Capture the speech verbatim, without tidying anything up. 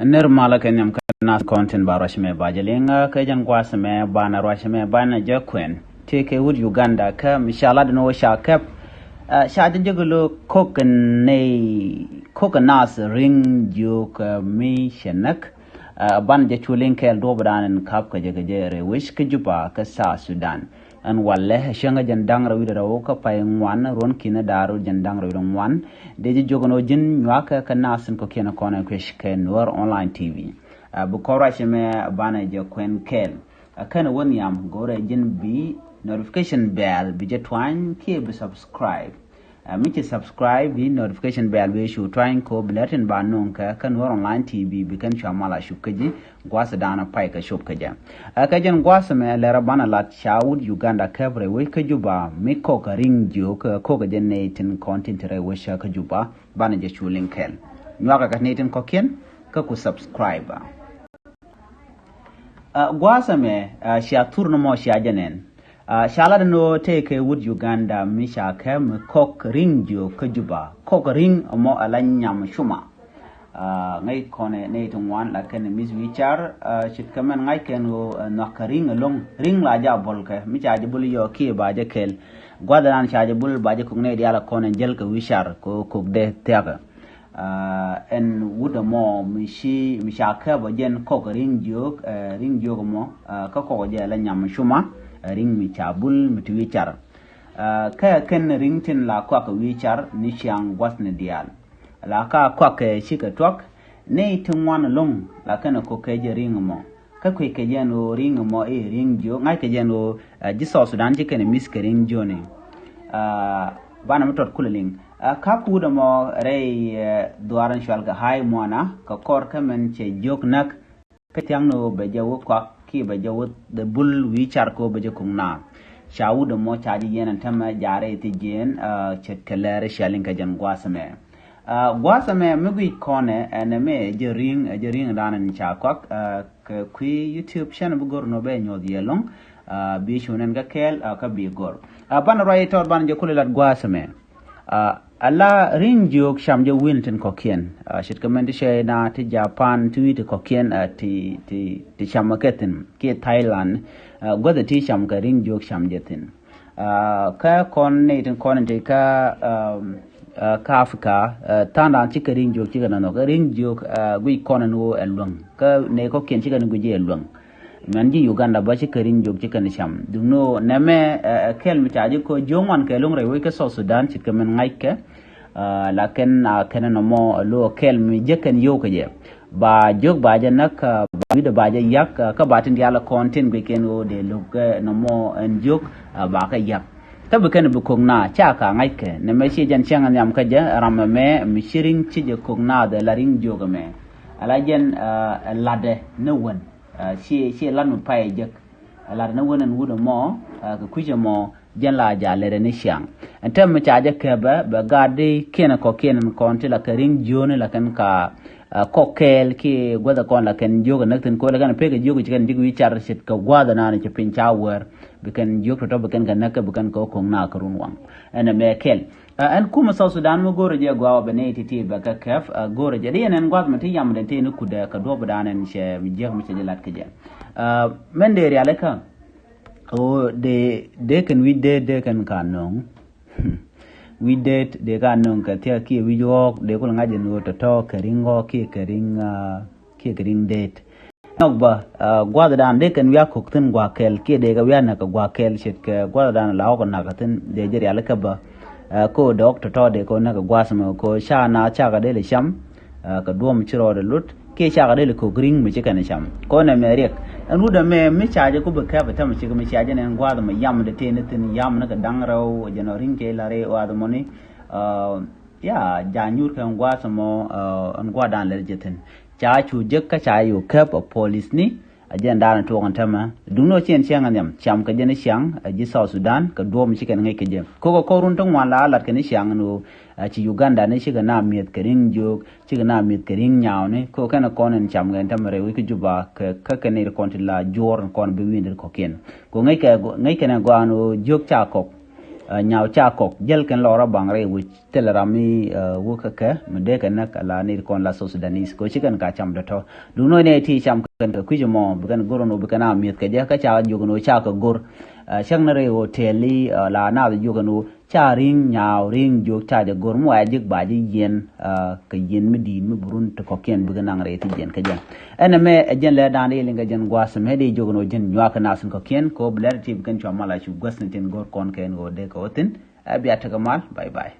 Nir malä kɛ nhiam kä nath kɔn tin ba ruac mɛ ba jɛ liŋ, kä jɛn gua̱a̱th mɛ banɛ ruac mɛ banɛ jɛ kuɛn. Tëë kɛ wut Uganda kä mi ca lat ni wä ca kɛp. Ca jɛ jek lo kok nɛy kok nath riŋ jiök mi cɛ näk. Banɛ jɛ cu liŋ kɛɛl duɔp dan in kap kɛ jɛ kɛ jɛ rɛ wec kä Juba kä South Sudan. Ɛn walɛ cäŋ kä jɛn da̱ŋ rɛw wi̱cdɛ rɛw kä pay ŋuan ruɔ̱n ki̱n da̱r jɛn da̱ŋ rɛw wi̱cdɛ ŋuan. Dee ji̱ jiök ɛn ɣöö ji̱n nyuakä kä nath in kɔ̱kiɛn kɔn ɛ kuec kɛ Nuer Online T V. Bi kɔn ruac mɛ banɛ jɛ kuɛn kɛɛl. Kä ni wä nhiam go̱rɛ ji̱n bi notification bell bi jɛ tuany kiɛ bi subscribe. Mi ci subscribe bi notification bell bi cu tuany ko bi lɛr tin ba nuŋ kɛ kä Nuer Online T V bi kɛn cua mal a cuk kä ji̱ gua̱th dan pay kɛ cop kɛ jɛ. Kä jɛn gua̱th mɛ lɛr banɛ lat ca wut Uganda kɛp rɛy wec kä Juba mi kok kä riŋ jiök kok kä jɛ nɛy tin kɔn tin ti rɛy wec kä Juba banɛ jɛ cu liŋ kɛɛl. Nyuakä kä nɛy tin kɔ̱kiɛn kä ku subscribe. Gua̱a̱th ɛmɛ cia thur ni mɔ cia jɛ nɛn. Ca lat ni ɣöö tëë kɛ wut Uganda mi ca kɛ mi kɔk riŋ jiök kä Juba kɔk riŋ ɛmɔ ɛ la nyam cuma. Ŋäc kɔnɛ nɛy ti ŋuan la kɛn miss wi̱i̱ car. Ce̱tkɛ mɛn ŋa̱c kɛn ɣöö ɛ nhɔak kɛ riŋ ɛlɔ̱ŋ riŋ la jɛ a bol kɛ mi ca jɛ bul yɔ kiɛ ba jɛ kɛl. Gua̱th ɛnan ca jɛ bul ba jɛ kɔk nɛy diaal ɛ kɔnɛ jäl kɛ wi̱i̱ car kɛ ɣöö kɔk dee thia̱kɛ. Ɛn wut ɛmɔ mi ci mi ca kɛp ɔ jɛn kɔk riŋ jiök. Riŋ jiök ɛmɔ kä kɔk jɛ la nyam cuma. Riŋ mi ca bul mi ti wi̱i̱ car. Kä kɛn riŋ tin la kɔak wi̱i̱ car ni ciaŋ gua̱thni diaal. La ka kɔak kɛ cikɛ tuak ni ti ŋuan lo̱ŋ la kɛn kɔk kɛ jɛ riŋ ɛmɔ. Kä kui̱ kɛ jɛn ɣöö ri̱ŋ mɔ i̱ ri̱ŋ jiök ŋa̱c kɛ jɛn ɣöö ji̱ South Sudan ci kɛn mi̱th kɛ ri̱ŋ jiöni. Banɛ mi tɔt kulɛ liŋ. Kak wut ɛmɔ rɛy dhuaar in cual kɛ ha̱a̱y muɔna kɛ kɔr kä mɛn cɛ jiök näk. Kä thia̱ŋ ni ɣöö bɛ jɛ wä kɔak kiɛ bɛ jɛ wä dhɛ bul wi̱i̱ car kɛ ɣöö bɛ jɛ kuŋ naath. Ca wut ɛmɔ ca ji̱ yɛn ɛn tämɛ jaarɛ i̱ thi jiɛɛn. Ce̱t kɛ lɛɛr i̱ cia liŋ kɛ jɛn gua̱a̱th ɛmɛ. Gua̱a̱th ɛmɛ mi guic kɔnɛ ɛn ɛmɛ ɛ jɛ ri̱ŋ ɛ jɛ ri̱ŋ dan in ca kɔak. Kɛ kui̱ YouTube channel bi go̱r nɔ bɛ nyuɔth yɛ lɔ̱ŋ. Bi cu nɛn kä kɛɛl kä bi go̱r. Banɛ ruac tɔɔt banɛ jɛ kulɛ lat gua̱a̱th ɛmɛ. Ala ri̱ŋ jiök cam jɛ wi̱n tin kɔ̱kiɛn. Ce̱tkɛ mɛn ti China ti Japan ti wi̱i̱ ti kɔ̱kiɛn ti ti ti cam kɛ thi̱n kiɛ Thailand. Guäth ti cam kɛ ri̱ŋ jiök cam jɛ thi̱n. Kä kɔn ni tin kɔn ti kä kä Africa. Tha̱a̱ŋdan cikɛ ri̱ŋ jiök cikɛ nɔnɔ kä ri̱ŋ jiök guic kɔn ni wä ɛ luäŋ kä ni kɔ̱kiɛn cikɛ ni guic ɛ luäŋ. Mɛn ji̱ Uganda bä cikɛ ri̱ŋ jiök cikɛ ni cam duŋni wä nɛmɛ. Kɛl mi ca ji̱ kɔ jiök ŋuan kɛ luŋ rɛy wec kä South Sudan ce̱tkɛ mɛn ŋa̱ckɛ. Lakin a kɛn nɔmɔ a lo̱ kɛl mi jek kɛn yio̱w kɛ jɛ. Ba jiök ba jɛ näk ba wi̱dɛ ba jɛ yak kä ba tin diaal kɔn tin guic kɛn ɣöö dee lo̱k nɔmɔ ɛn jiök ba kɛ yak. Kä bi kɛn bi ko̱k na ca ka ŋa̱ckɛ nɛmɛ ci jɛn cäŋ nhiam kä jɛ ram ɛmɛ mi ci ri̱ŋ ci jɛ ko̱k na dhɛ la ri̱ŋ jiök ɛmɛ. Ala jɛn ɛ latdɛ ni wän. Ci ci lat mi pay jek. Ɛ latdɛ ni wän ɛn wut ɛmɔ kɛ kui̱c ɛmɔ. Jɛn la ja̱ lɛrɛ ni ciaŋ ɛn tɛm mi ca jɛ kɛpɛ bɛ gat di kiɛn kɔ̱kiɛn kɔn ti la kɛ ri̱ŋ jiöni la kɛn ka kɔk kɛɛl kiɛ guäthɛ kɔn la kɛn jiök ɛ näk thi̱n ko̱ la kɛn pek ɛ jiök ci kɛn ji̱k wi̱i̱ car ce̱tkɛ gua̱a̱th ɛnan ci piny ca wäär. Bi kɛn jiök tɔ̱tɔ̱ bi kɛn kɛ näk kä bi kɛn kɛ ko̱ŋ na kä run waŋ. Ɛn ɛmɛ kɛl ɛn kumɛ South Sudan mi go̱o̱rɛ jɛ gua̱a̱ wä bɛ nɛy ti̱ti̱ bɛ kɛ kɛp. Go̱o̱rɛ jɛ di ɛn ɛn gua̱a̱th mi ti yam den ti ni kudɛ kɛ duɔ̱p dan ɛn cɛ mi jiäk mi cɛ jɛ lat kɛ jɛ. Mɛn dee rialikä. Ɣöö dee dee kɛn wi̱c dee dee kɛn ka nöŋ. Wi̱c dee dee ka nöŋ kɛ thiak kiɛ wi̱c ɣɔɔk dee kul ŋa̱c ɛn ɣöö tɔ̱tɔ̱ kɛ ri̱ŋ ɣɔɔk kiɛ kɛ ri̱ŋ kiɛ kɛ ri̱ŋ dee. Nɔk bä gua̱thdan dee kɛn wi̱c a kök thi̱n gua̱a̱k kɛl kiɛ dee kɛ wi̱c a näk kɛ gua̱a̱k kɛl ce̱tkɛ gua̱thdan la ɣɔk näk thi̱n dee jɛ rialikä bä. Ko dee ɣɔk tɔ̱tɔ̱ dee kɛ näk kɛ gua̱a̱th mɛ ko ca na cakɛ dee lɛ cam. Kɛ duɔ̱ɔ̱m ci rɔɔdɛ lut kiɛ cakɛ dee lɛ kök ri̱ŋ mi ci kɛn cam kɔn ɛmɛ riɛk. Ɛn wut ɛmɛ mi ca jɛ ku bi kɛp ɛ tämɛ cik mi ca jɛ nɛn gua̱a̱th ɛmɛ yam dee tëë ni thi̱n yam ni kɛ da̱ŋ rɛw jɛn ɔ ri̱ŋ cɛ la rɛy gua̱a̱th ɛmɔ ni. Ya ja nyuur kɛ ɛn gua̱a̱th ɛmɔ ɛn gua̱a̱th da̱a̱n lɛr jɛ thi̱n. Ca cu jek kä ca yɛ kɛp ɛ police ni. A jɛn daanɛ tuɔɔk ɛn tämɛ duŋni ɔ ciɛn ciaŋ ɛn nhiam cam kɛ jɛn i̱ ciaŋ ɛ ji̱ South Sudan kɛ duɔ̱ɔ̱p mi ci kɛn ŋäc kɛ jɛ. Kokɛ kɔr run ti ŋuan la a lat kɛn i̱ ciaŋ ɛn ɣöö ɛ ci Uganda ni cikɛ na mi̱eth kɛ ri̱ŋ jiök cikɛ na mi̱eth kɛ ri̱ŋ nyaawni. Kokɛ kɛn kɔn ɛn cam kɛn tämɛ rɛy wec kä Juba kɛ kä kɛn i̱ kɔn ti la juɔ̱ɔ̱r ɛn kɔn bi wi̱i̱n dee kɔ̱kiɛn. Ko ŋäc kɛ ŋäc kɛn ɛ gɔaa ɛn ɣöö jiök ca kɔk. Nyaw ca kɔk jäl kɛn lɔrä baŋ rɛy wec thilɛ ram mi wä kä kɛ mi dee kɛ näk ala ni kɔn la South Sudanese kɛ ci kɛn ka cam dɔ̱tɔ. Duŋ nɔy nɛ ti cam kɛn kɛ kui̱c mɔ bi kɛn gor nɔ bi kɛn a mi̱eth kɛ jɛ kä ca jiök nɔ ca kɛ gor. Cäŋ ni rɛy hotel i̱ la naath jiök nɔ ca ri̱ŋ nyaw ri̱ŋ jiök ca jɛ gor mi wa jik ba ji̱ yɛn kɛ yɛn mi di̱i̱t mi bi run ti kɔkiɛn bikɛ naŋ rɛy ti jiɛn kä jɛ. Ɛn ɛmɛ ɛ jɛn lɛ da̱a̱n i̱ liŋ kɛ jɛn gua̱a̱th ɛmɛ dee jiök nɔ jɛn nyuak kɛ nath in kɔkiɛn kɛ wä bi lɛr ti bi kɛn cua mal a cu gua̱th ni tin gor kɔn kɛ ɛn ɣöö dee kɛ wä thin. Ɛ bia tekɛ mal. Bye bye.